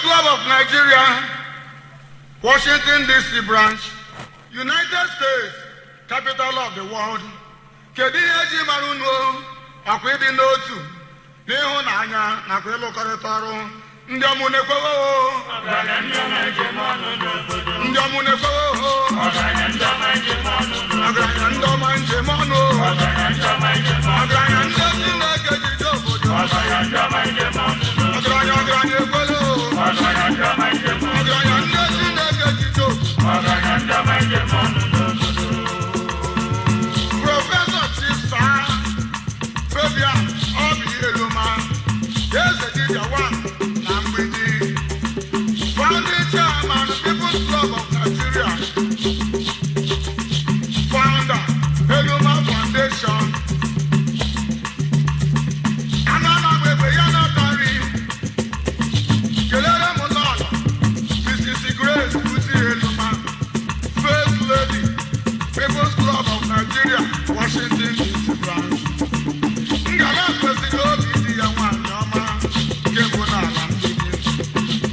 Club of Nigeria, Washington DC branch, United States, capital of the world. Kedu ihe eji mara unu? Ọkwa ịdị n'otu n'ịhụnanya nakwa ịlụkọrịta ọrụ. Ndị ọmụ na-ekwewo, ndị ọmụ na-ekwewo, ọgaranya ndị ọma njem ọnụ, ọgaranya ndị Chineke jide obodo, ọgaranya, ọgaranya ekwelo, ọgaranya ndị Chineke jide obodo. Professor Chief Sir Fabian Obi Eluma, Eze Dibia One na Mgbidi, Founding Chairman, People's Club of Nigeria, Founder, Eluma Foundation. Anana Egbe ya na-atari. Kelere m lọlọ Mrs. Grace Uti Eluma, First Lady, People's Club of Nigeria, Washington DC branch. Ngala kwesịrị obi dị ya, nwaanyị ọma nke bụ n'ala Mgbidi.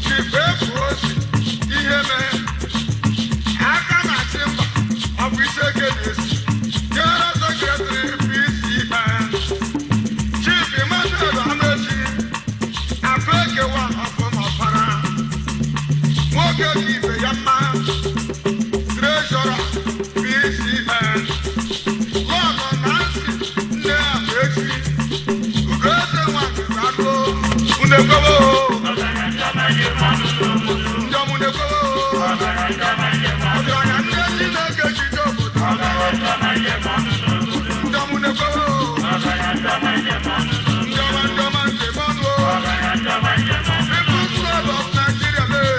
Chief Efu Osi ihe mee aka na-achị mba, ọ bụ isi eke na-esi, General Secretary PCN. Chief Emmanuel Amechi Afekewa Ọfọmọfara, nwoke ka ibe ya mma, Treasurer PCN. Lọlọ Nancy Nne Amechi, Ugoeze nwanyị Gbago. Unu ekwewo, ndị ọmụ na-ekwewo, ọgaranya ndị Chineke jide obodo, ndị ọmụ na-ekwewo, ndị ọma, ndị ọma njem ọnụ. People's Club of Nigeria lee,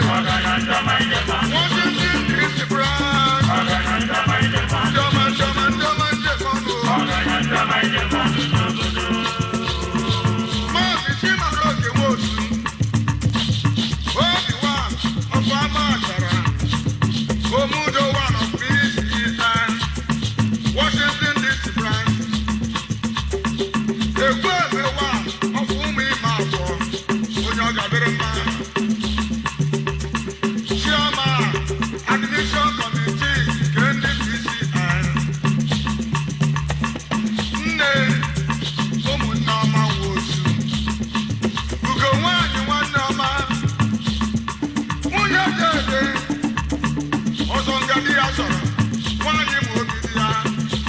Washington DC branch, ndị ọma, ndị ọma, ndị ọma njem ọnụ. Maazị Chimaroke Nwosu, Obi Wan of Amachara, Omudo One of PCN, Washington DC branch, Ekweme One of Ụmụ Ime Abụọ, onye ọ ga-adịrị mma. Chairman, Admission Committee nke ndị PCN. Nne ụmụnne ọma Nwosu. Ugo nwaanyị nwanne ọma, nwunye dede ọzọ nga di ya chọrọ nwaanyị ma obi di ya,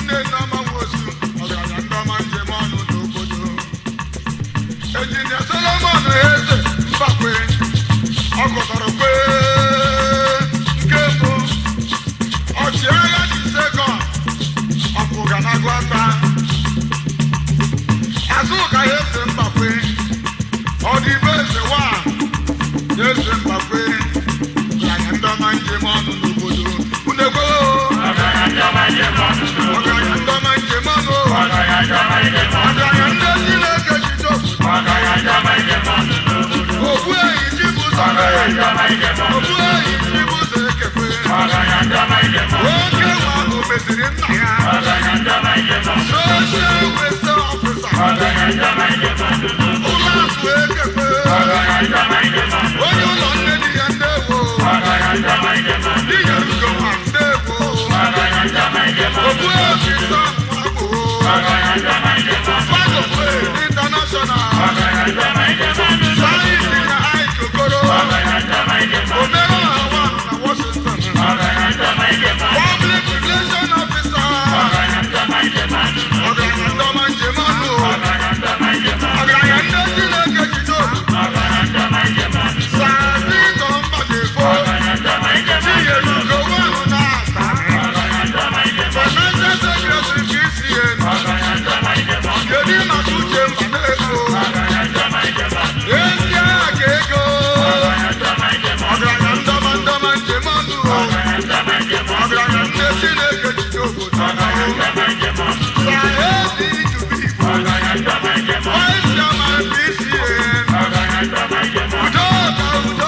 nne nneọma Nwosu, ọgaranya ndị ọma njem ọnụ n'obodo. Engineer Solomon Eze Mbakwe, ọkụtọrọ kwe nke mbụ, ọchịagha dị second ọpụga na Agụata. Azụka Eze Mbakwe, ọdịbe eze wa Eze Mbakwe, ọgaranya ndị ọma njem ọnụ n'obodo. Unu ekwewo, ọgaranya ndị ọma njem ọnụ, ọgaranya ndị Chineke jide obodo. Ogbu ehi Chibuzo, ogbu ehi Chibuzo Ekekwe, oke nwa o meziri nna ya, Social Welfare Officer, ụlọ akụ Ekekwe, onye ụlọ nne di ya, ndewo, di ya ugo nwa, ndewo, ogbu ehi Sam Nwagbo, Fagokwe International, Sayịsị na Ike Okoro, Omere Ọha One na Washington, Public Relation Officer, ọgaranya ndị ọma njem ọnụ, ọgaranya ndị Chineke jide obodo. Sir Mbadefo, Chinyere Ugo One na-asa, Financial Secretary PCN. Kedu maka Uche Mbanefo, ezi agha ka ego, ọgaranya ndọma, ndọma njem ọnụ, ọgaranya ndị Chineke jide obodo. Sir Ezi Ijubu Igbo, Vice Chairman PCN. Udoka, Udo.